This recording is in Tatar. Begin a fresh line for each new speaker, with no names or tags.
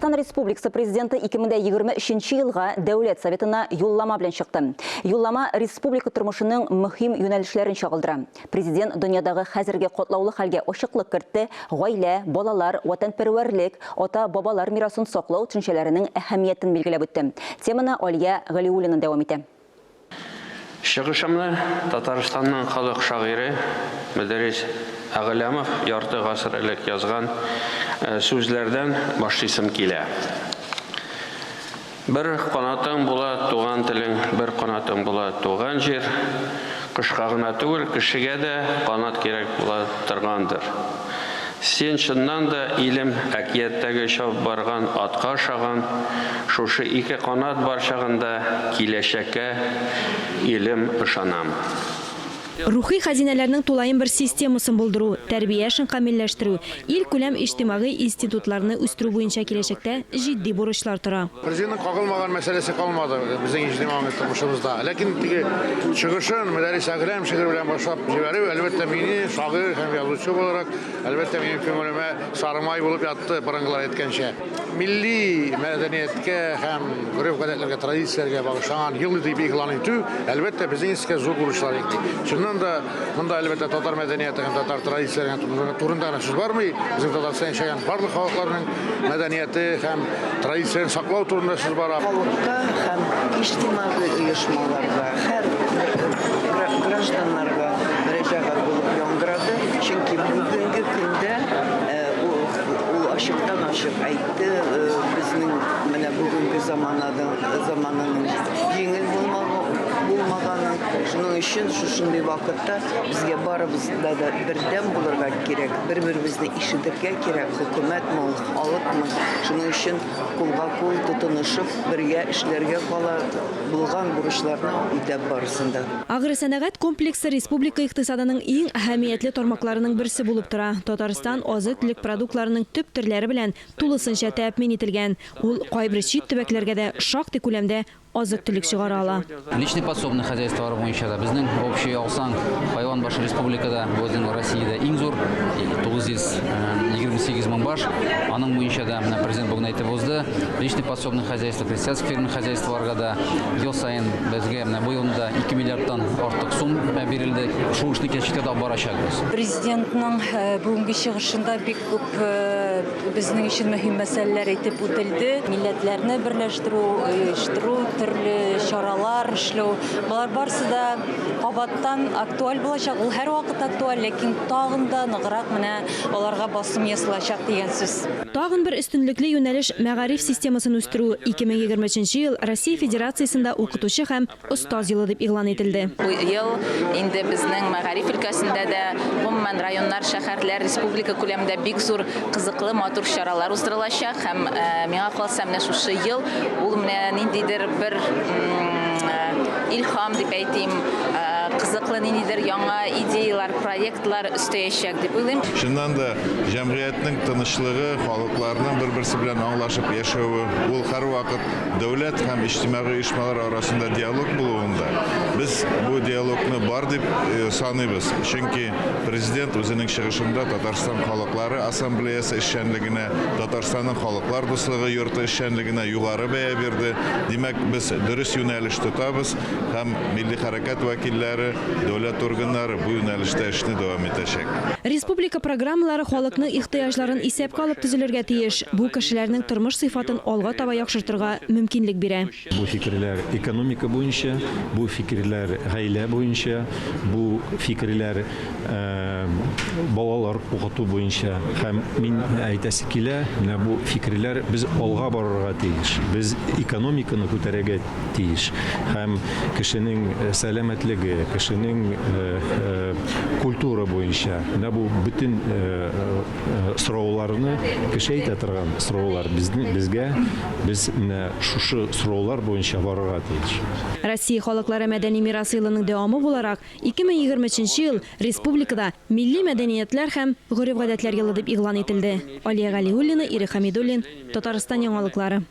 Татарстан Республикасы Президенты 2023 елга Дәүләт Советына юллама белән чыкты. Юллама республика тормышының мөһим юнәлешләрен чагылдыра. Президент дөньядагы хәзерге катлаулы хәлгә ачыклык кертте, гаилә, балалар, ватанпәрвәрлек, ата-бабалар мирасын саклау төшенчәләренең әһәмиятен билгеләп үтте. Теманы Алия Галиуллина дәвам итә.
Чыгышымны Татарстанның халык шагыйре Мөдәррис Әгъләмов ярты гасыр элек язган сүзләрдән башлыйсым килә. Бер канатың була туган телең, бер канатың була туган җир. Кошка гына түгел, кешегә дә канат кирәк була торгандыр. Син чыннан да, илем, әкияттәге чабып барган атка ошаган, шушы ике канат бар чагында киләчәккә, илем, ышанам.
Рухи хәзинәләрнең тулаем бер системасын булдыру, тәрбия эшен камилләштерү, илкүләм иҗтимагый институтларны үстерү буенча киләчәктә җитди бурычлар тора.
Президентның кагылмаган мәсьәләсе калмады безнең иҗтимагый тормышыбызда. Ләкин теге чыгышын Мөдәррис Әгъләм шигыре белән башлап җибәрү, әлбәттә, мине, шагыйрь һәм язучы буларак, әлбәттә, минем күңелемә сары май булып ятты, борынгылар әйткәнчә. Милли мәдәнияткә һәм гореф-гадәтләргә, традицияләргә багышланган ел дип игълан итү, әлбәттә, безнең өскә зур бурычлар йөкли. Чыннан да, монда, әлбәттә, татар мәдәнияте һәм татар традицияләре турында гына сүз бармый. Безнең Татарстанда яшәгән барлык халыкларның мәдәнияте һәм традицияләрен саклау турында сүз бара.
Халыкка һәм иҗтимагый оешмаларга, һәр гражданнарга мөрәҗәгать булып яңгырады, чөнки бүгенге көндә ул ачыктан-ачык әйтте, безнең менә бүгенге замананың җиңел булмаганын, шуның өчен шушындый вакытта безгә барыбызга да бердәм булырга кирәк, бер-беребезне ишетергә кирәк, хөкүмәтме ул, халыкмы, шуның өчен кулга-кул тотынышып бергә эшләргә кала, булган бурычларны үтәп барысын да.
Агросәнәгать комплексы республика икътисадының иң әһәмиятле тармакларының берсе булып тора. Татарстан азык-төлек продуктларының төп төрләре белән тулысынча тәэмин ителгән. Ул кайбер чит төбәкләргә дә шактый күләмдә азык-төлек чыгара ала.
Личный подсобный хозяйстволар буенча да безнең общий алсаң, хайван башы республикада, безнең Россиядә иң зур, 928 мең баш. Аның буенча да менә президент бүген әйтеп узды, личный подсобный хозяйство, крестьянский фермер хозяйстволарга да ел саен безгә менә бу елны да 2 миллиардтан артык сум бирелде. Шул эшне киләчәктә дә алып барачакбыз.
Президентның бүгенге чыгышында бик күп безнең өчен мөһим мәсьәләләр әйтеп үтелде. Милләтләрне берләштерү, оештыру, төрле чаралар эшләү, болар барысы да кабаттан актуаль булачак. Ул һәрвакыт актуаль, ләкин тагын да ныграк менә аларга басым ясалачак дигән сүз.
Тагын бер өстенлекле юнәлеш, мәгариф системасын үстерү. 2023 ел Россия Федерациясендә укытучы һәм Остаз елы дип игълан ителде.
Бу ел инде безнең мәгариф өлкәсендә дә, гомумән, районнар, шәһәрләр, республика күләмендә бик зур кызыклы, матур чаралар уздырылачак һәм миңа калса, менә шушы ел ул менә ниндидер бер илһам дип әйтим, кызыклы ниндидер яңа идеяләр, проектлар өстәячәк дип уйлыйм.
Чыннан да, җәмгыятьнең тынычлыгы, халыкларның бер-берсе белән аңлашып яшәве, ул һәрвакыт Дәүләт һәм иҗтимагый оешмалар арасында диалог булуында без бу диалогны бар дип саныйбыз, чөнки Президент үзенең чыгышында Татарстан халыклары ассамблеясы эшчәнлегенә, Татарстанның Халыклар дуслыгы йорты эшчәнлегенә югары бәя бирде. Димәк, без дөрес юнәлеш тотабыз һәм милли хәрәкәт вәкилләре, дәүләт органнары бу юнәлештә эшне дәвам итәчәк.
Республика программалары халыкның ихтыяҗларын исәпкә алып төзелергә тиеш, бу кешеләрнең тормыш сыйфатын алга таба яхшыртырга мөмкинлек бирә.
Бу фикерләр экономика буенча, бу фикерләр гаилә буенча, бу фикерләр балалар укыту буенча. Һәм мин әйтәсе килә, менә бу фикерләр без алга барырга тиеш, без экономиканы күтәрергә тиеш. Һәм кешенең сәламәтлеге, кешенең культура буенча, менә бу бөтен сорауларны кеше әйтә торган сораулар безгә, без менә шушы сораулар буенча барырга тиеш.
Россия халыклары мәдәни мирасы елының дәвамы буларак, 2023 ел республикада Милли мәдәниятләр һәм гореф-гадәтләр елы дип игълан ителде. Алия Галиуллина, Ирек Хәмидуллин, Татарстан яңалыклары.